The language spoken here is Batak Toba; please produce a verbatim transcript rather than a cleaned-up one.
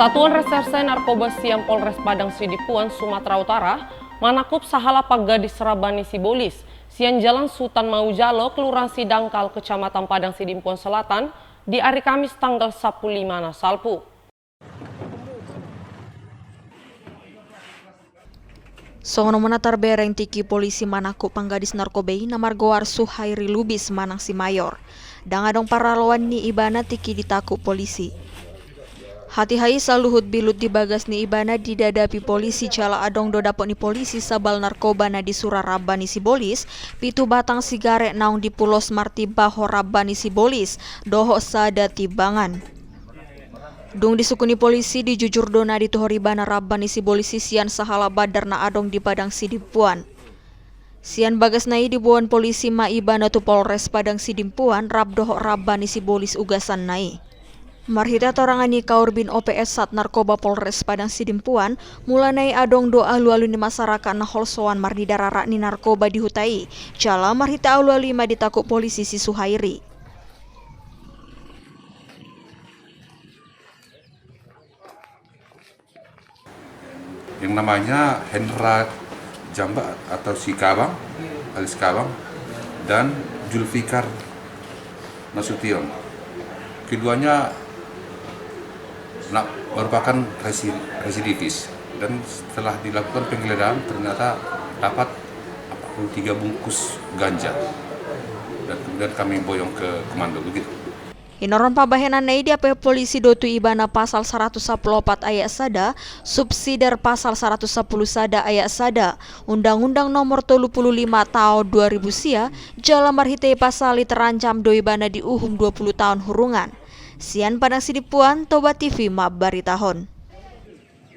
Satuan Reserse Narkoba sian Polres Padang Sidimpuan, Sumatera Utara, manangkup sahalak panggadis ramba ni sibolis sian Jalan Sutan Maujalo, Kelurahan Sidangkal, Kecamatan Padang Sidimpuan Selatan, di ari Kamis tanggal sampulu lima na salpu. Songon on ma na tarbereng tingki polisi manangkup panggadis narkoba i na margoar Suhairi Lubis manang si Mayor. Ndang adong paraloan ni ibana tingki ditangkup polisi. Hatiha i saluhut bilut di bagas ni ibana didadapi polisi jala adong do dapot ni polisi sabal narkoba na disura ramba ni sibolis, pitu batang sigaret naung dipulos martimbaho ramba ni sibolis, dohot sada timbangan. Dung disungkun ni polisi, dijujur do na dituhor ibana ramba ni sibolis i sian sahalak bandar na adong di Padang Sidimpuan. Sian bagasna i diboan polisi ma ibana tu Polres Padang Sidimpuan rap dohot ramba ni sibolis ugasanna i. Marhite hatorangan ni Kaurbin O P S Sat Narkoba Polres Padang Sidimpuan, mulana i adong do alualu ni masyarakat na holsoan marnida rarat ni narkoba di huta i, jala marhite alualu i ma ditangkup polisi si Suhairi. Yang namanya Hendra Jambak atau si Kabang, alias Kabang, dan Julfikar Nasution. Keduanya na-, merupakan resi-, residivis, dan setelah dilakukan penggeledahan ternyata dapat empat puluh tiga bungkus ganja, dan kemudian kami boyong ke komando begitu. Hinorhon pambahenanna i, diampehon polisi do tu ibana pasal saratus sampulu opat ayat sada, subsider pasal saratus sampulu sada ayat sada, Undang-Undang Nomor tolu pulu lima Tahun dua ribu sia, jala marhite i pasal i terancam do ibana diuhum dua pulu taon hurungan. Sian Padang Sidimpuan, Toba T V mambaritahon.